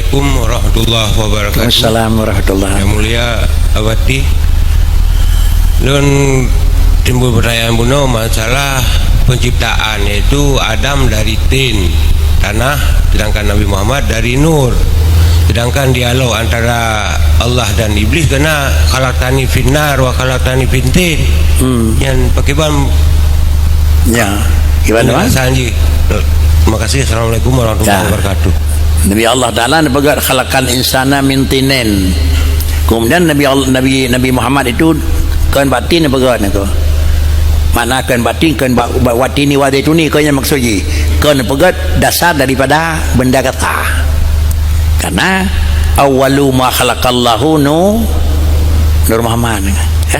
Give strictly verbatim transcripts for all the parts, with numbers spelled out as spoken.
Assalamualaikum warahmatullahi wabarakatuh. Waalaikumsalam warahmatullahi. Yang mulia Abati, lôn timbul pertanyaan bunoe masalah penciptaan, yaitu Adam dari tin, tanah, sedangkan Nabi Muhammad dari nur. Sedangkan dialog antara Allah dan Iblis keunan, "Khalaqtani fin nar wa khalaqtani min tin." Hmm. Nyan pakriban? Ya, gimana, Wan? Penjelasan jih. Terima kasih. Assalamualaikum warahmatullahi Ya. wabarakatuh. Nabi Allah Taala neupeugah, "Khalaqal insana min tinin." Kemudian Nabi Allah, Nabi, Nabi Muhammad itu kon bak tin neupeugah niko. Makna kon bak tin, kon bak, bak watini wa zaituni, kon nyan maksud jih. Kon neupeugah dasar daripada benda gata. Karena awwalu ma khalaqallahu nu-, Nur Muhammad, ya.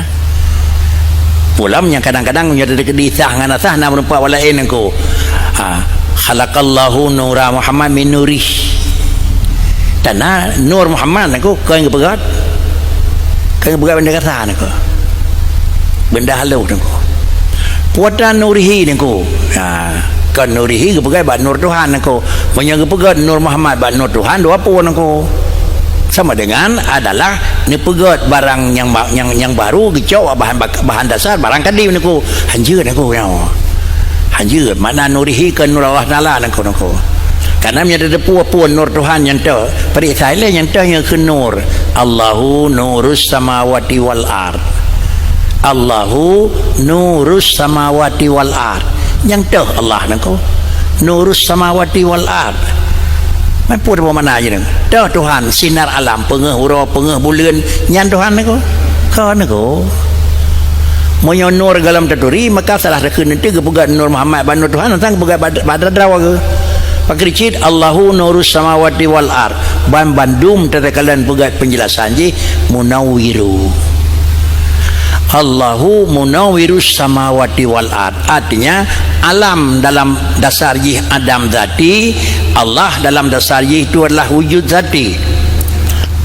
Pulam nyang kadang-kadang nyoe teuka disah ngon asah na meureumpok laén niko. Ha, khalaqallahu nura Muhammad min nurih. Tanah Nur Muhammad niko kon geupeugah. Kon geupeugah benda gata niko. Benda halus niko. Putra nurihi niko. Ha, kon nurihi geupeugah bak nur Tuhan niko. Meunyoe geupeugah Nur Muhammad bak nur Tuhan, dua pue niko. Sama dengan adalah neupeugah barang nyang ba-, nyang, nyang baru geucok bahan bak-, bahan dasar barang kadim niko. Hanjeuet niko nyoe. Hanjeuet, makna nurihi kon nur Allah Taala niko, niko. Karena meunyoe teupeue pun nur Tuhan nyang teuh, peuriksa ilée nyang teuh nyang keu nur. Allahu nurus samawati wal ard. Allahu nurus samawati wal ard. Nyang teuh Allah niko. Nurus samawati wal ard. Meupeu makna jih niko. Teuh Tuhan sinar alam, peungeuh uroe, peungeuh buleuen, nyan Tuhan niko. Kon niko. Meunyoe nur gohlom taturi, maka salah takheun teuh geupeugah Nur Muhammad bak nur Tuhan, teuntang geupeugah bak, bak droe geuh. Pakri cit, Allahu nurus samawati wal ard. Ban bandum tatakalon peugah penjelasan jih, munawwiru. Allahu munawwirus samawati wal ard. Artinya, alam dalam dasar jih adam zati, Allah dalam dasar jih itu adalah wujud zati.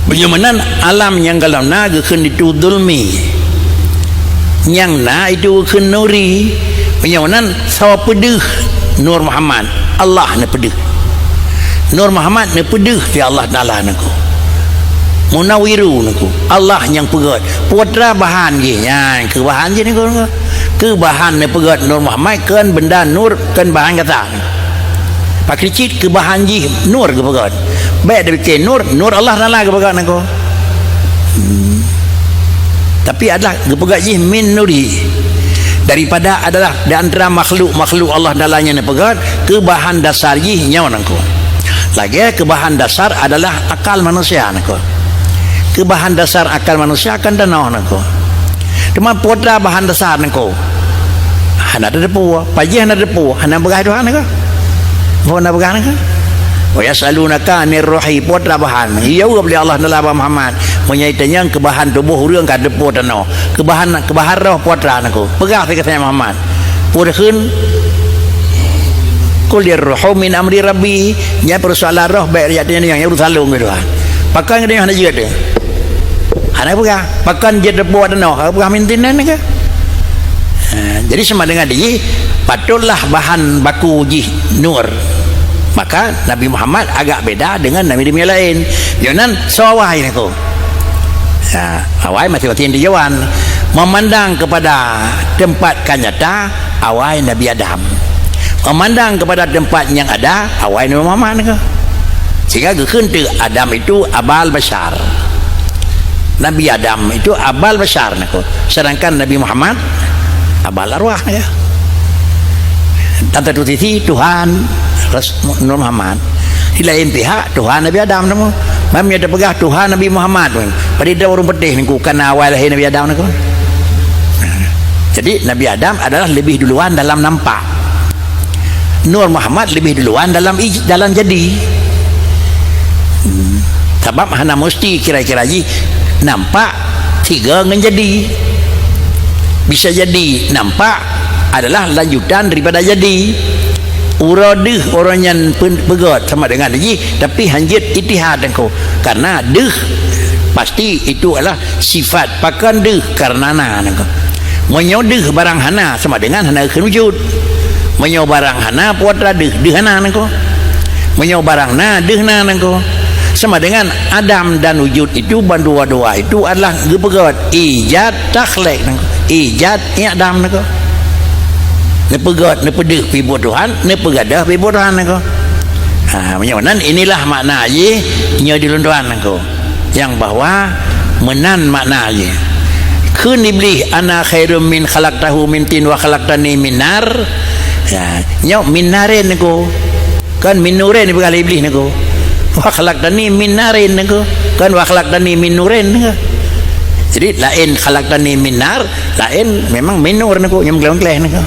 Meunyoe meunan, alam nyang gohlom na geukheun itu zulmi. Nyang na itu geukheun nuri. Meunyoe meunan, soe peudeuh Nur Muhammad? Allah neupeudeuh. Nur Muhammad neupeudeuh di Allah Taala niko. Munawwiru niko. Allah nyang peugah. Putra bahan jih nyan, keu bahan jih niko, niko. Keu bahan neupeugah Nur Muhammad kon benda nur, kon bahan gata. Pakri cit keu bahan jih nur geupeugah. Bék dipike nur, nur Allah Taala geupeugah niko. Hmm. Tapi adalah geupeugah jih min nuri. Daripada adalah di antara makhluk-makhluk Allah Taala nyang neupeugah, keu bahan dasar jih nyoe niko. Lagée keu bahan dasar adalah akal manusia niko. Keu bahan dasar akal manusia kan tanoh niko. Teuma putra bahan dasar niko. Hana teupeue, pajoh hana teupeue, hana peugah Tuhan niko. Peue hana peugah niko? Wa yas'alunaka 'anir ruhi, putra bahan. Ijaweueb lé Allah Taala bak Muhammad. Meunyoe itanyong keu bahan tuboh ureuëng ka teupeue tanoh. Keu bahan, keu bahan roh putra niko. Peugah lé geutanyoe Muhammad. Peue takheun? Qulir ruhu min amri rabbi. Nyan peursoalan roh bék jak tanyong, nyan urusan lôn ngon Tuhan. Pakon geutanyoe hana jeuet teuh? Hana peugah. Pakon jeuet teupeue tanoh? Hana peugah min tinin kah? Ha, jadi sama dengan jih, patutlah bahan baku jih nur. Maka Nabi Muhammad agak beda dengan nabi-nabi laén. Yonan soe awai niko. Ha, awai masing-masing tujuan. Memandang kepada tempat ka nyata, awai Nabi Adam. Memandang kepada tempat nyang ada, awai Nabi Muhammad niko. Sehingga geukheun teuh Adam itu abal basyar. Nabi Adam itu abal basyar niko. Sedangkan Nabi Muhammad abal arwah niko. Dan satu sisi Tuhan Ras-, Nur Muhammad. Di lain pihak Tuhan Nabi Adam niko. Mam nyata peugah Tuhan Nabi Muhammad. Padahai ureuëng peutéh niko kana awai lahé Nabi Adam niko. Jadi Nabi Adam adalah lebih duluan dalam nampak. Nur Muhammad lebih duluan dalam ij-, dalam jadi. Hmm. Sabab hana musti kira-kira jih nampak tiga ngon jadi. Bisa jadi nampak adalah lanjutan daripada jadi. Uroe deuh uroe nyan pen-, peugét sama dengan jih, tapi hanjeuet itihad engko. Karena deuh pasti itu adalah sifat, pakon deuh karena na nangko. Meunyoe deuh barang hana, sama dengan hana kheun wujud. Meunyoe barang hana, putra deuh, deuh hana nangko. Meunyoe barang na, deuh na nangko. Sama dengan Adam dan wujud itu, bandua-dua itu adalah geupeugét, ijad, takhlek, ijad, i'dam niko. Neupeugét, neupeudeuh pih buet Tuhan, neupeugadôh pih buet Tuhan niko. Ha, meunyoe nan inilah makna jih nyoe di lôn tuan niko. Nyang bahwa meunan makna jih. Kheun Iblih, "Ana khairum min khalaqtahu min tin wa khalaqtani min nar." Ya, nyoe min narin niko. Kan min nurin dipeugah lé Iblih niko. Wa khalaqtani min narin niko. Kan wa khalaqtani min nurin niko. Jadi laén khalaqtani min nar, laén memang min nur niko, nyang meugleh-meugleh niko.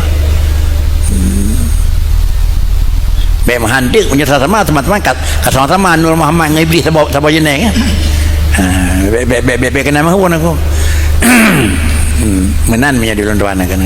Hmm. Bèk meuhandeuk meunyoe sama-sama, teuma-teuma ka, ka sama-sama Nur Muhammad ngon Iblih saboh, saboh jeunèh kan. Ha, bèk, bèk, bèk, bèk, bèk keunan meuhue niko. Hmm, meunan meunyoe di lôn tuan kan.